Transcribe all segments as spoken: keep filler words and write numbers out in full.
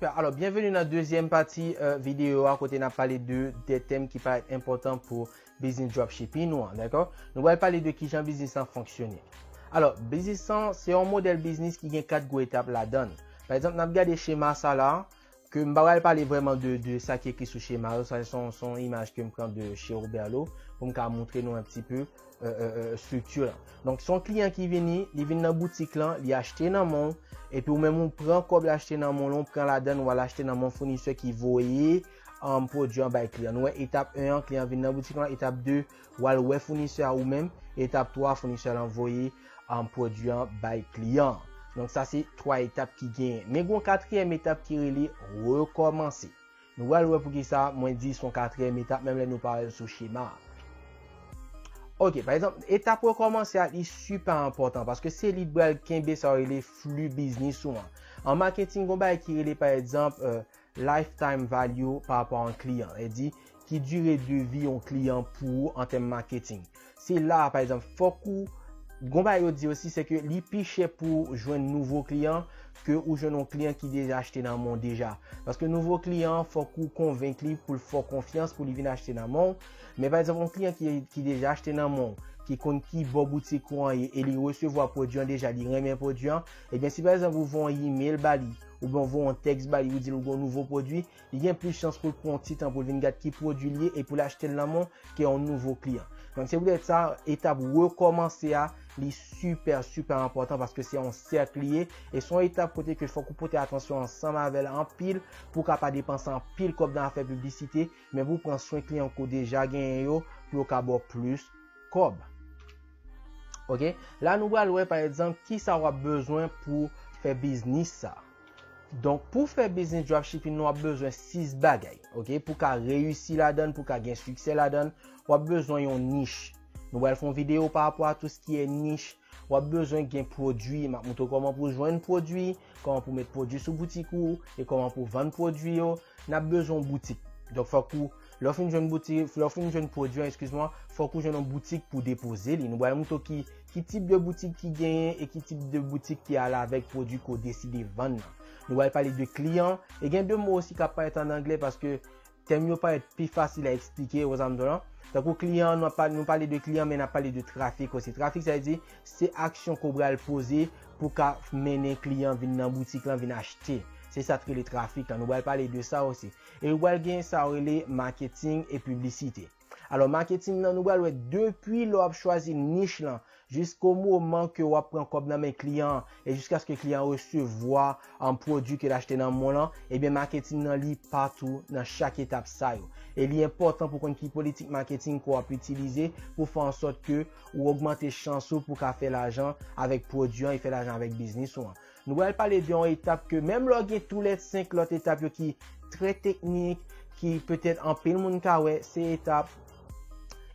Super. Alò, byenveni nan dezyèm pati euh, videyo a kote n ap pale de de tèm ki parèt enpòtan pou biznis dropshipping ou an, dakò? Nou pral pale de kijan biznis lan fonksyone. Alò, biznis lan se yon modèl biznis ki gen kat gwo etap ladan l. Pa egzanp, n ap gade chema sa la, ke m pa pral pale vrèman de, de sa ki ekri sou chema yo, sa se yon, se yon imaj ke m pran de chez Roberlo pou m ka montre nou un petit peu euh, euh, euh, estrikti lan. Donk, se yon kliyan ki vini, li vin nan boutik lan, li achte nan men w, epi ou menm ou pran kòb li achte nan men w, ou pran ladan l, ou al achte nan men founisè ki voye um, pwodui an bay kliyan. Nou wè etap en an, kliyan vin nan boutik lan, etap de, w al wè founisè a ou menm, etap twa, founisè lan voye um, pwodui an bay kliyan. Donk, sa se twa etap ki genyen. Men gen yon katriyèm etap ki rele rekòmanse. Nou pral wè poukisa mwen di se yon katriyèm etap, menm lè nou pa wè l sou chema a. Ok, pa egzanp, etap rekòmanse a, li sipè enpòtan paske se li ki pral kenbe sa yo rele fli biznis ou an. An maketing, gen yon bagay ki rele, pa egzanp, euh, lifetime value pa rapò a yon kliyan. Sa vle di, ki dire de vi yon kliyan pou ou an tèm maketing. Se la, pa egzanp, fòk ou, gen yon bagay yo di osi, se ke li pi chè pou jwenn nouvo kliyan ke ou jwenn yon kliyan ki deja achte nan men w deja. Paske nouvo kliyan an, fòk ou konvenk li pou l fè w konfyans pou li vin achte nan men w. Men pa egzanp, yon kliyan ki, ki deja achte nan men w, ki konn ki bò boutik ou an ye, e li resevwa pwodui an deja, li renmen pwodui an, ebyen, si pa egzanp, ou voye yon email ba li, oubyen ou voye yon tèks ba li, ou di l ou gen yon nouvo pwodui, li gen plis chans pou l pran yon ti tan pou l vin gad ki pwodui l ye e pou l achte l nan men w ke yon nouvo kliyan. Donk, se poutèt sa, etap rekòmanse a, li sipè, sipè enpòtan paske se yon sèk li ye e se yon etap kote ke fòk ou pote atansyon ansanm avè l anpil pou w ka pa depanse anpil kòb nan afè piblisite, men pou w pran swen kliyan ke w deja genyen yo pou yo ka ba w plis kòb. Ok? La, nou pral wè, pa egzanp, kisa w ap bezwen pou fè biznis sa. Donk, pou fè biznis dropshipping, nou ap bezwen sis bagay, ok? Pou ka reyisi ladan l, pou ka gen siksè ladan l, w ap bezwen yon nich. Nou pral fè yon videyo pa rapò a tou sa ki ye nich. W ap bezwen gen pwodui. M ap montre w kòman pou w jwenn pwodui, kòman pou w met pwodui sou boutik ou, e kòman pou w vann pwodui yo. N ap bezwen yon boutik. Donk, fòk ou, lè w fin jwenn boutik, lè w fin jwenn pwodui an, eskiz mwa, fòk ou jwenn yon boutik pou w depoze li. Nou pral montre w ki, ki tip de boutik ki genyen e ki tip de boutik ki ale avèk pwodui ke w deside vann nan. Nou pral pale de kliyan. E gen de mo osi k ap parèt an anglè paske tèm yo parèt pi fasil a eksplike, ou sa m di w lan. Tankou kliyan, nou ap pa-, nou pale de kliyan, men n ap pale de trafik osi. Trafik, sa vle di, se aksyon ke w pral poze pou ka mennen kliyan vin nan boutik lan, vin achte. Se sa k rele trafik lan. Nou pral pale de sa osi. E ou pral gen sa yo rele maketing e piblisite. Alò, maketing lan, nou pral wè depi lè w ap chwazi nich lan, jisko moman ke w ap pran kòb nan men kliyan an, e jiskaske kliyan an resevwa, um, pwodui ke l achte nan men w lan, ebyen, maketing nan li patou nan chak etap sa yo. E li enpòtan pou konn ki politik maketing ke w ap itilize pou fè an sòt ke ou ogmante chans ou pou ka fè lajan avèk pwodui an e fè lajan avèk biznis ou an. Nou pral pale de yon etap ke menm lè w gen tou lè senk lòt etap yo ki trè teknik, ki petèt anpil moun ka wè, se etap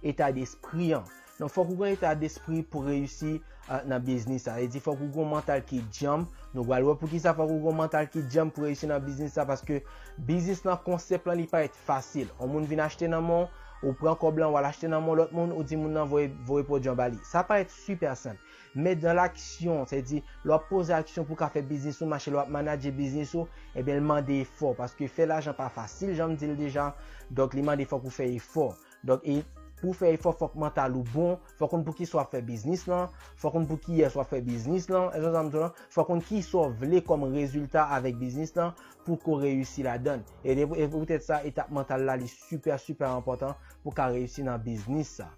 eta despri an. Donk, fòk ou gen eta despri pou reyisi, euh, nan biznis sa. Sa vle di, fòk ou gen yon mantal ki djanm. Nou pral wè poukisa fòk ou gen yon mantal ki djanm pou reyisi nan biznis sa, paske biznis lan, konsèp lan, li parèt fasil. Yon moun vin achte nan men w, ou pran kòb lan, w al achte nan men lòt moun, ou di moun nan voye, voye pwodui an ba li. Sa parèt sipè senp. Men dan laksyon, sa vle di, lè w ap poze aksyon pou w ka fè biznis ou mache, lè w ap manadje biznis ou, ebyen, l mande efò, paske fè lajan pa fasil, jan m di l deja, donk, li mande fòk ou fè efò. Donk, e pou w fè efò, fòk mantal ou bon, fòk konn pou kisa w ap fè biznis lan, fòk konn pou kiyès w ap fè biznis lan, èske w sa m di w lan, fòk konn kisa w vle kòm rezilta avèk biznis lan pou ke w reyisi ladan l. E de-, e poutèt sa, etap mantal la, li sipè, sipè enpòtan pou w ka reyisi nan biznis sa.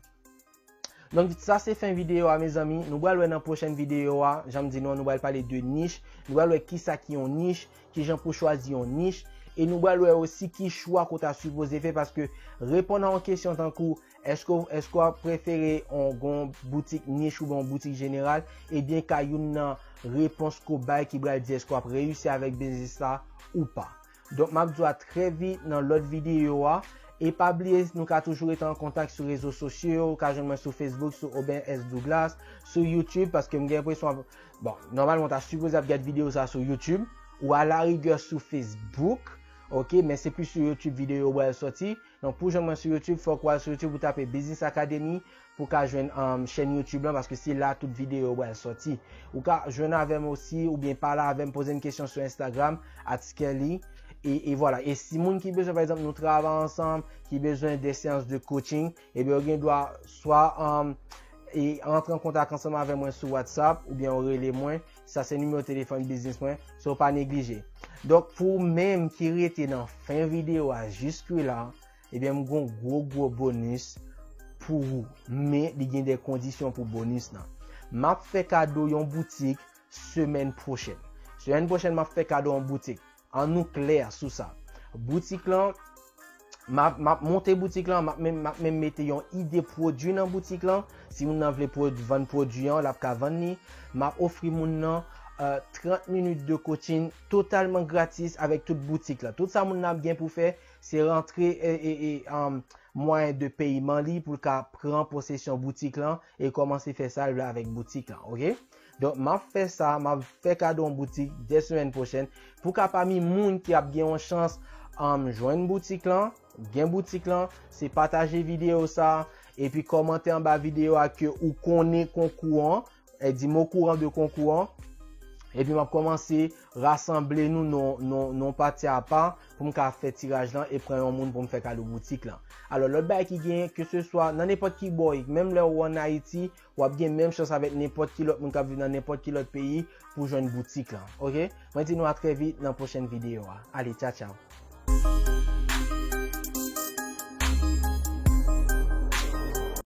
Donk, sa se fen videyo a, mezanmi. Nou pral wè nan pwochèn videyo a, jan m di nou an, nou pral pale de nich. Nou pral wè kisa ki yon nich, kijan pou chwazi yon nich. E nou pral wè osi ki chwa ke w ta sipoze fè, paske reponn a yon kesyon tankou, èske, èske w ap prefere yon, yon boutik nich oubyen yon boutik jeneral, ebyen, ka youn nan repons ke w bay ki pral di èske w ap reyisi avèk biznis la ou pa. Donk, m ap di w a trè vit nan lòt videyo a. E pa bliye, nou ka toujou rete an kontak sou rezo sosyo yo. Ou ka jwenn mwen sou Facebook, sou Oben S Douglas, sou YouTube, paske m gen enpresyon, bon, nòmalman, w ta sipoze ap gad videyo sa sou YouTube, ou alarigè sou Facebook, Ok, men se plis sou YouTube videyo yo pral sòti. Donk pou jwenn mwen sou YouTube, fòk w al sou YouTube ou tape Business Academy pou ka jwenn um, chèn YouTube lan, paske se la tout videyo yo pral sòti. Ou ka jwenn avè m osi, oubyen pale avè m, poze m kesyon sou Instagram, at Skelly. E, e vwala. E si moun ki bezwen, pa egzanp, nou travay ansanm, ki bezwen de seyans de coaching, ebyen, yo gen dwa swa um, e antre an kontak ansanm avè mwen sou WhatsApp, oubyen yo rele mwen. Sa se nimewo telefòn biznis mwen, so pa neglije. Donk, pou ou menm ki rete nan fen videyo a jiske la, ebyen, m gon gwo, gwo bonis pou ou. Men, li gen de kondisyon pou bonis lan. M ap fè kado yon boutik semèn pwochèn. Semèn pwochèn, m ap fè kado yon boutik. An nou klè sou sa. Boutik lan, m ap, m ap monte boutik lan, m ap menm, m ap menm mete yon ide pwodui nan boutik lan. Si moun nan vle pwod, vann pwodui an, l ap ka vann li. M ap ofri moun nan uh, trant minit de coaching totalman gratis avèk tout boutik lan. Tout sa moun nan ap gen pou fè, se rantre e, e, e, um, mwayen de peyman li pou l ka pran posesyon boutik lan e kòmanse fè sa l vle avèk boutik lan, ok? Donk, m ap fè sa, m ap fè kado yon boutik dè semèn pwochèn pou ka pami moun ki ap gen yon chans um, jwenn boutik lan, gen boutik lan, se pataje videyo sa, epi kòmante anba videyo a ke ou konnen konkou an, e di m okouran de konkou an, epi m ap kòmanse rasanble nou nan, nan, nan pati apa pou m ka fè tiraj lan e pran yon moun pou m fè kado boutik lan. Alò, lòt bagay ki genyen, ke se swa nan nenpòt ki bò, menm lè ou ann Ayiti, w ap gen menm chans avèk nenpòt ki lòt moun k ap viv nan nenpòt ki lòt peyi pou jwenn boutik lan. Ok? Mwen di nou a trè vit nan pwochèn videyo a. Ale, tcha tcha.